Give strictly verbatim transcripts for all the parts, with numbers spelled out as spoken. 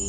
Phi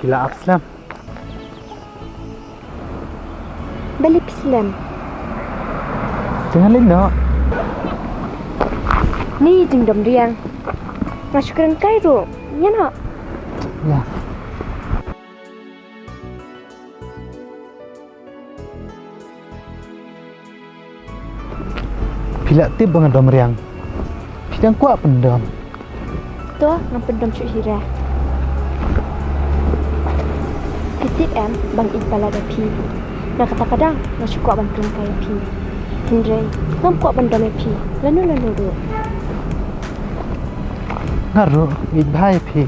la ap slem? Balei phi slem? Jangan leh noh. Ni jingdom riang. Nga shu kren kai ruh. Ïa noh. Ïa. Phi la tip ba nga dom riang. Phi dang kwah pyndom? To, ngam pyndom shuh hi re. Phi tip em ba nga ïeit palat ïa phi. Na kata ka daw nga shu kwah ban kren kai ïa phi. Hynrei ngam kwah ban dom ïa phi lano lano ruh. Nga ruh nga ïeit bha ïa phi.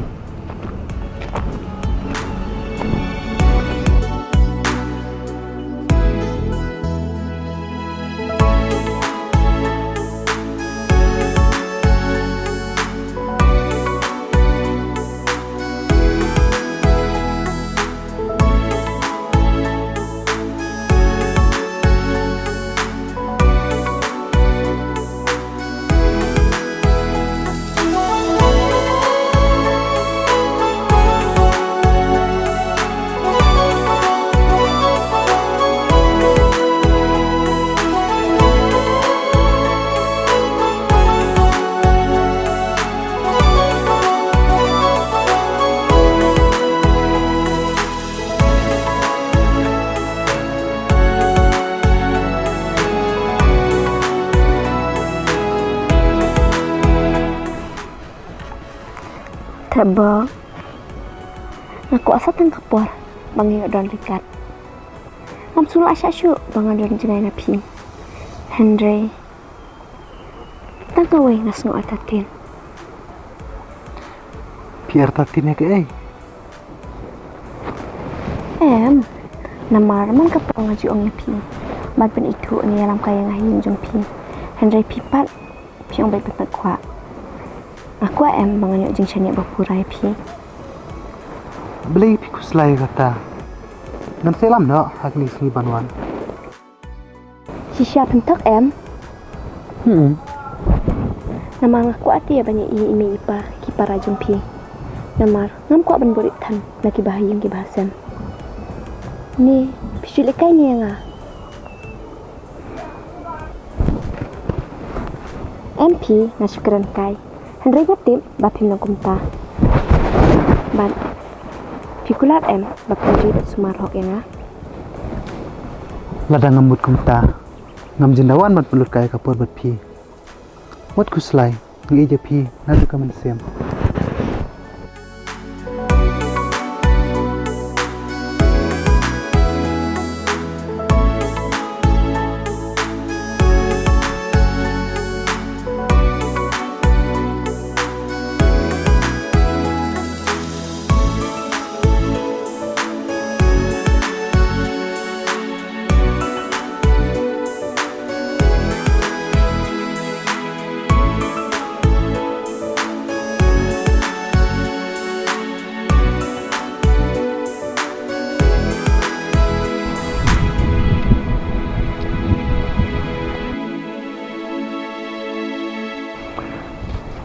Thep bok, nga kwah sa tang ka por ba nga ïoh don ryngkat. Ngam sngewlah shuh shuh ba ngan don jngai na phi. Hynrei tang kawei nga sngew artatien. Phi artatien ïa kaei? Em, namar man ka por nga ju ong ïa phi ban pynithuh ne ïalam kai ïa nga ha ïing jong phi. Hynrei phi pat phi ong beit phi pat kwah. Nga kwah em ba ngan ïoh jingshaniah ba pura ïa phi. Balei phi khuslai kata? Ngan sa ïalam noh ha kine ki sngi ban wan. Shisha pynthok em? Hmm. Namar nga kwah te ban ïohi ïa i mei i pa ki para jong phi. Namar ngam kwah ban buh rit than na ki bahaïing ki bahasem. Ni phi shu lehkai ne ïa nga? Em phi, nga shu kren kai. Hynrei nga tip ba phim long kumta. Bad phi kular em ba phi ju sumar hok ïa nga? Lada ngam mut kumta, ngam jin da wan ban pynlut kai ka por bad phi. Wat khuslai, nga ïeit ïa phi naduh ka mynsiem.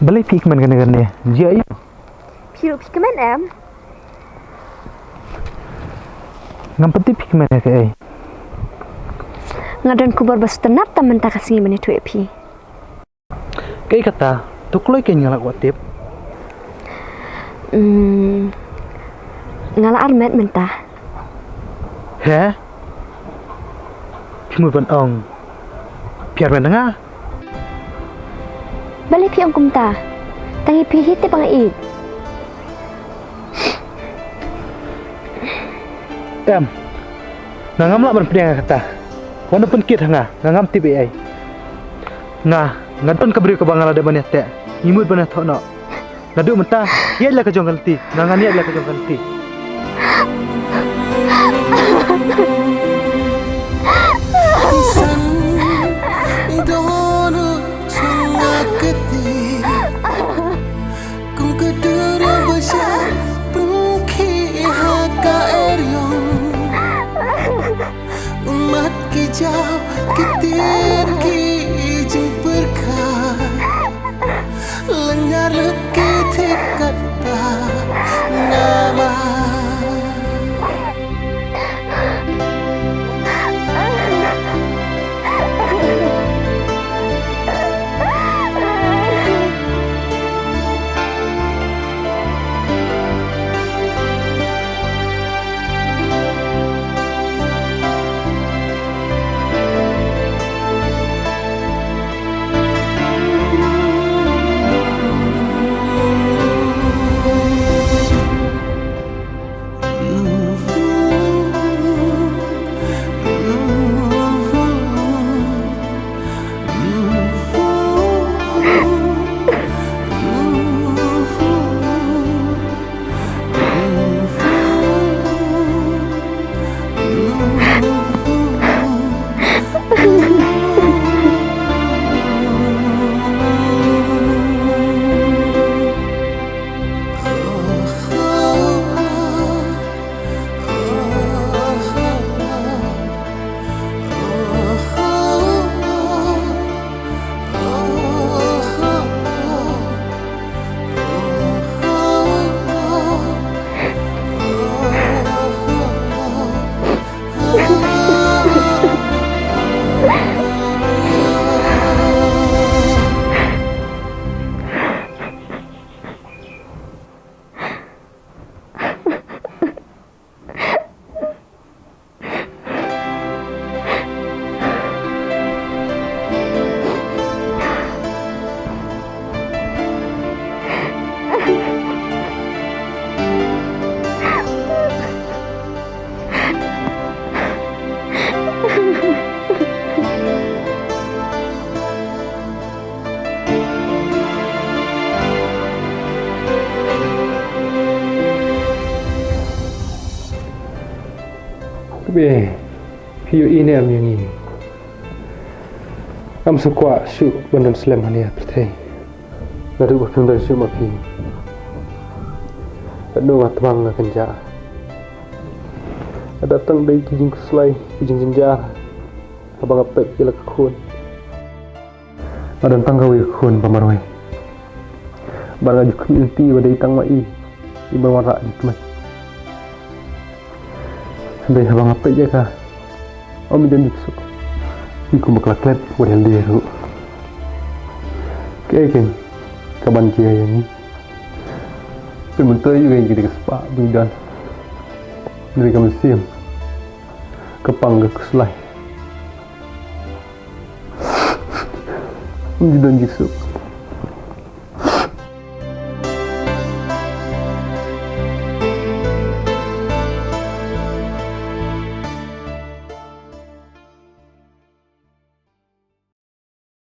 Balei phi kmen kane kane? Jia ïa phi ruh phi kmen em? Ngam pat tip phi kmen ïa kaei. Nga don khubor ba sngewtynnat tam mynta ka sngi ban ïathuh ïa phi. Kaei kata, to kloi kein nga la kwah tip. Hmm, nga la armet mynta. He? Phi mut ban ong phi armet na nga? Balei phi ong kumta? Tang ïa phi hi te ba nga ïeit. Em, nga ngam lah ban pdiang ïa kata. Wat nym pynkit ha nga, nga ngam tip ei ei. Nga, nga don ka briew kaba nga la dep ban ïateh. Ngi mut ban ïathoh noh. Naduh mynta, ïaid la ka jong ka lynti. Nga ngan ïaid la ka jong ka lynti. San dono chunga kati. Kum ka duriaw ba sha pynkhih ha ka eriong. Ummat ki jaw ki tied ki jingpyrkhat. Lyngngar lut ki thik katba nga ma. Tbe, phi ïohi ne em ïa ngi? Ngam sngewkwah shuh ban don slem hangne ha pyrthei. Naduh ba phim don shuh ma phi. Katno nga tbang nga kynjah. Nga da tang dei ki jingkhuslai, ki jingjynjar. Haba nga peit ïa la ka khun. Nga don tang kawei ka khun ba marwei. Bad nga ju khmih lynti ba dei tang ma i, i ban wanrah jingkmen. Hynrei haba nga peit ïa ka, ym don jingsuk. I kumba ka la klet wat ïalade ruh. Kaei kein ka ban jia ïa ngi? Pynmyntoi ïa ngi ki dei ka spah ba ngi don. Hynrei ka mynsiem ka pang ka khuslai. Ym ju don jingsuk.